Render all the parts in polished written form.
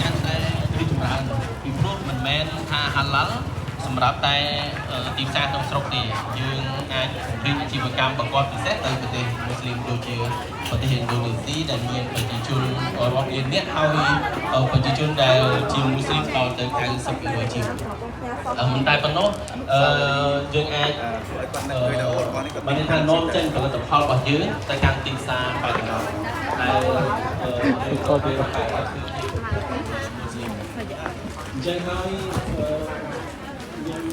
កាន់តែរីកចម្រើនពីព្រោះមិនមែនថាហាឡាល់សម្រាប់តែទីផ្សារក្នុងស្រុកទេយើងអាចពង្រីកអាជីវកម្មបង្កប់ពិសេសទៅប្រទេសមូស្លីមដូចជាប្រទេសឥណ្ឌូនេស៊ីដែលមានប្រជាជនរាប់លាននាក់ហើយប្រជាជនដែលជាមូស្លីមដល់ទៅ90%ជាងមិនតែប៉ុណ្ណោះអឺយើងអាច ធ្វើឲ្យគាត់នឹកឃើញថាអូរបស់នេះគាត់ បានន័យថានាំចេញផលិតផលរបស់យើងទៅកាន់ទីផ្សារបច្ចុប្បន្នដែលអឺក៏វាអញ្ចឹងហើយខ្ញុំ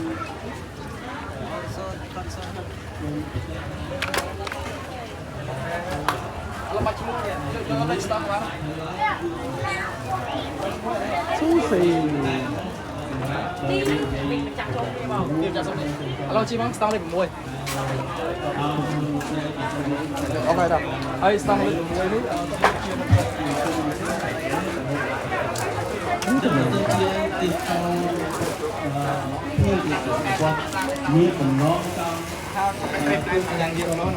ស៊ូស៊ី ឥឡូវជីមកស្តង់លេខ6អូខេដល់ហើយស្តង់លេខ6នេះក៏ជា ទៅជាទីផ្សារអឺមានទីគាត់មានបំណងចង់ យ៉ាងទៀតមក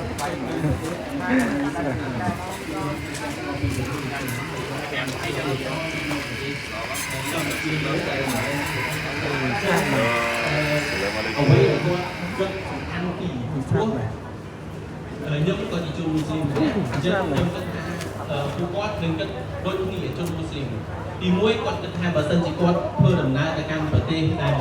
អ្វីដែលគាត់គិតសំខាន់ពីព្រោះខ្ញុំក៏ជាជនមូស្លីមដែរអញ្ចឹងខ្ញុំគិតថាពួកគាត់នឹងគិតដូចគ្នាជនមូស្លីមទីមួយគាត់គិតថាបើសិនជាគាត់ធ្វើដំណើរទៅកាន់ប្រទេសដែល